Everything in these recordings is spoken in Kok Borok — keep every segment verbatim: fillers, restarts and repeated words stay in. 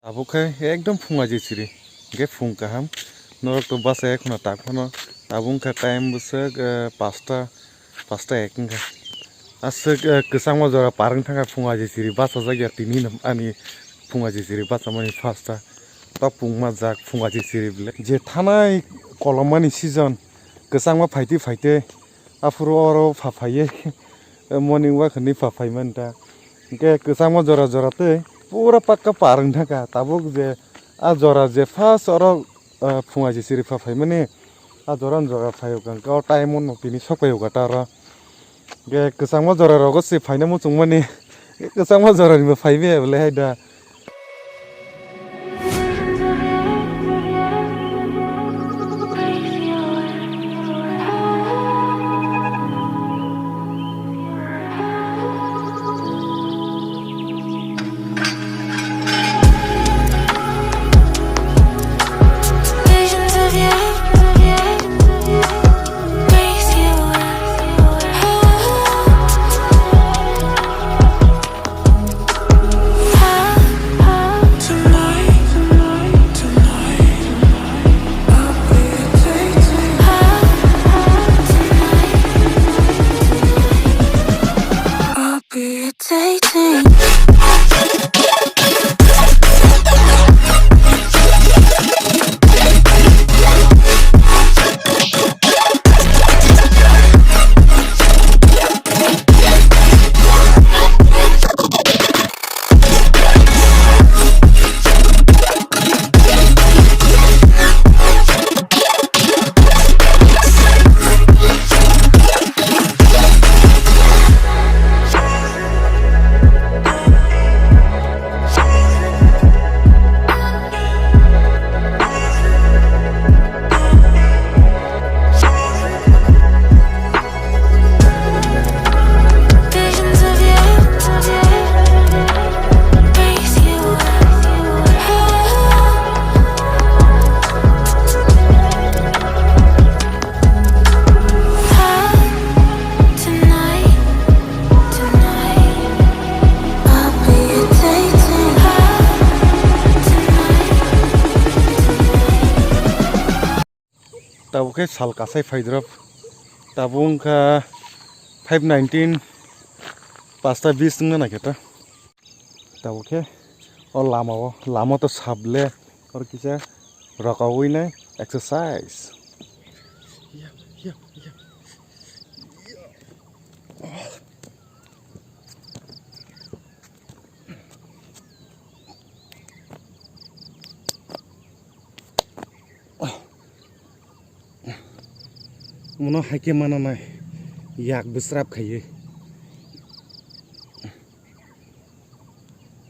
Tabuk khe ekdom phung aji siri, hwnkhe phung kaham. Norok to bachaya kheno tak phano. Tabuk wngkha time bwswk, eh, pasta, pasta ek wngkha. Aswk, eh, kwchangma jora par wng thangkha phung aji siri bachajak ya tini ani phung aji siri bachamani first ta. Topung majak phung aji siri bwle. Je thanai kolomani season kwchangma phaitwi phaitwi aphuru oro pha phaiwi morning walk hinwi pha phaimani ta. Hwnkhe kwchangma jora jora tei pura pakka par wng thangkha. Tabuk je a jora je first oro, ah, phung aji siri pha phaimani, a jora ni jora phai o kha, o time o no tini sok pai o kha ta oro. Ge kwchangma jora rogo se phaina muchung mani, kwchangma jora ni bo phai maya belai hai da. Tabuk khe sal kasai phai drop. Tabuk wngkha five nineteen, pasta bis wngna naikhe ta. Tabuk khe o lama o, lama to sable, oro kisa rokaui nai exercise. Mono haikhe mana nai, yak bwsrap khaiwi.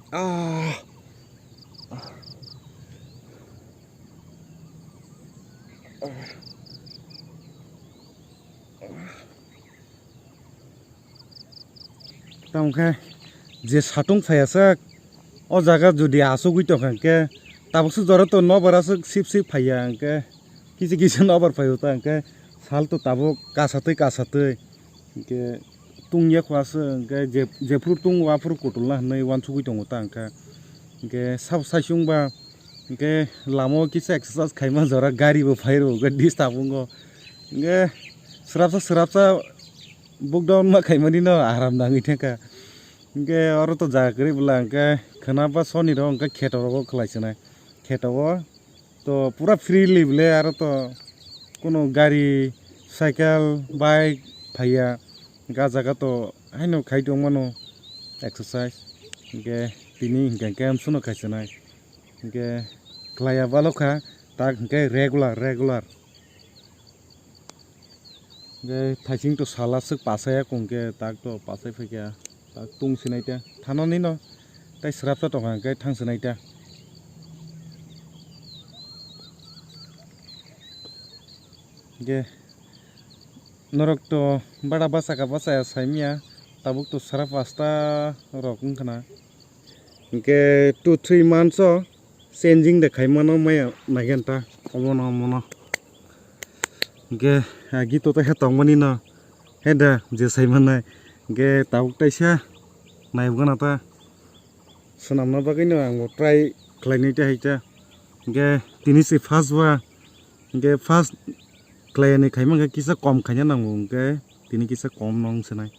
Ah. Tamo khe je satung phaiya sak, o jaga jodi achugwi tongkha hwnkhe, tabuk se jora to nobar aswk sip sip phaiya hwnkhe, kisa kisa nobar phaio ta hwnkhe, sal to tabuk kasatwi kasatwi hwnkhe tungya kho aswk hwnkhe je, jephuru tungo aphuru kutulna hinwi uansugwi tongo ta hwnkhe, hwnkhe sabo saichung ba. Hwnkhe lama o kisa exercise khaima jora gari bo phai rwo, hwnkhe disturb wngo. Hwnkhe swrapsa swrapsa bukdon ma khaimani no aram nangwi thangkha. Hwnkhe oro to jaga kwrwi bwla hwnkhe khwnaba soni rok hwnkhe kheto rogo khlai swnai. Kheto o to pura freely bwle aro to kuno gari, cycle, bike phaiya. Hwnkhe ah jaga to haino khai tongmano exercise. Hwnkhe tini hwnkhe khe amsukno khai swnai. Hwnkhe khlaiya balo kha, tak hwnkhe regular, regular. Hwnkhe thaising to sala swk pasaiya kung khe, tak to pasai phaikha, tak tung sinai ta. Thanani no tai swrapsa tongkha hwnkhe thang sinai ta. Hwnkhe norok to bada bachakha bachaya saimanya, tabuk to sara pasta rok wngkhana. Hwnkhe two three months o changing de khaimano maya naigen ta omono omono. Hwnkhe agi to tei khe tongmani no he da je saimanai. Hwnkhe tabuk taisa naibgana ta swnamna bagwi no ang bo try khlainai tei hai ta. Hingke tini se first ba, hingke first khlai ni khaima hingke kisa kom khaina nango, hingke tini kisa kom no wng sinai.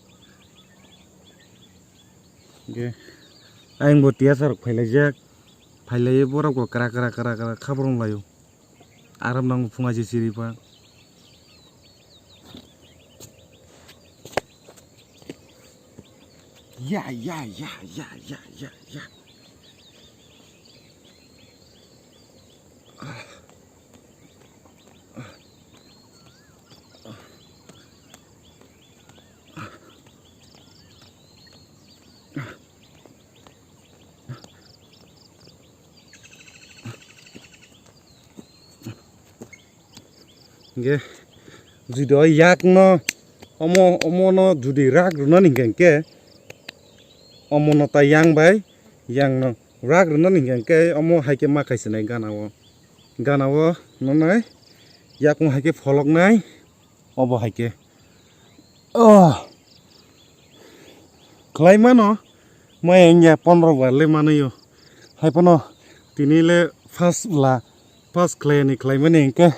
Hingke ayang bo tiyasa rok phailaijak, phailaiwi borok bo kra kra kra kra khabrong laio. Aram nango phunga je siri pa. Ya, ya, ya, ya, ya, ya, ya. Hingke judi o yak no omo, omo no judi rak rwna hingka hingke omo no ta yang bai yang no rak rwna hingka hingke omo hai khe ma kaisinai gana o, gana o nonai yakung hai khe pholok nai obo hai khe. Oh. Khlai mano, maya wngya pondro bar le manwi o. Hai phano tini le first la, first khlai ni khlai mani hingke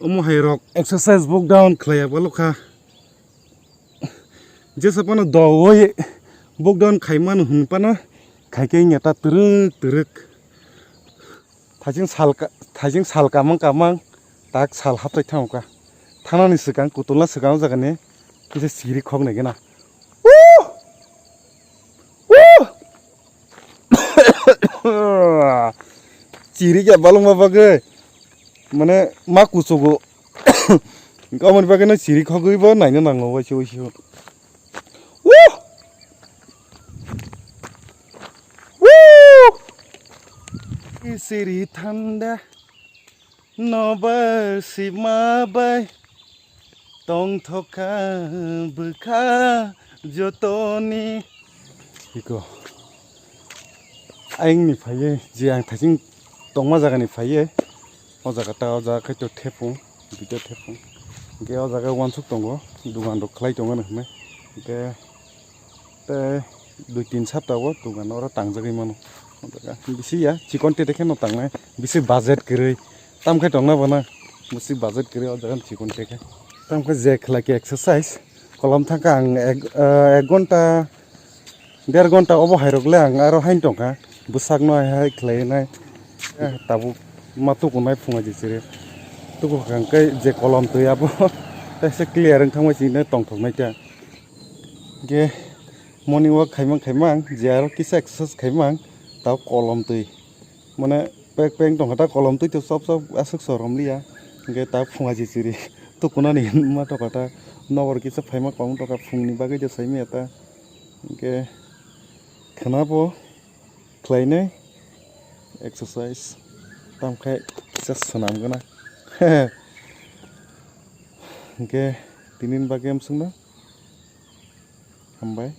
omo hai rok exercise book down khlai ya balo kha. Jesa phano do oi book down khai mano hwn phano khai khe wngya ta twrwk twrwk. Thajing sal ka-, thajing sal kamang kamang, tak sal haptai thango ka. Thanani swkang, kutulna swkang o jaga ni kisa siri khok nai gana. Woo! Woo! Chiri khe balwngma bagwi, mane, ma kuchugo. Aboni bagwino chiri khogwi bo naina nango waisa waisa. Woo! Woo! Siri thanda nobar sima bai tongthokha bwkha jotoni. Iko. Ayengni phaiye, je ang thajing tongma jagani phaiye, o jaga ta, o jaga khe to thepung, duita thepung. Hingke o jaga uansuk tongo, dogan rok khlai tongo hinwi. Hingke tei dui tin sapta o dogan oro tangjagwi mano. O jaga bisi ya, chikon tete kheno tangnai, bisi budget kwrwi. Tamkhe tongna bana, bisi budget kwrwi o jaga chikon tete. Tamkhe je khlai khe exercise, kolom thangkha ang ek, eh, ek gonta, der gonta obo hai rok le ang aro haino tongkha, bwsakno hai hai khlai nai, eh, tabuk ma tukunai phunga je chiri, tuku kha hwnkhe je kolom twi abo, tei se clear wng thangma chini tongthok nai ta, hingke morning walk khaimang khaimang je aro kisa exercise khaimang, tabuk kolom twi. Mane pek pek tongkha ta kolom twi to chop chop aswk sorom liya. Hingke ta phunga je chiri tukunani ma tokha ta nokbar kisa phaima kong tokha phungni bagwi je saimaya ta. Hingke khwna bo khlainai exercise tamkhai kisa swnam gana. Hingke tini ni bagwi amswkno hambai.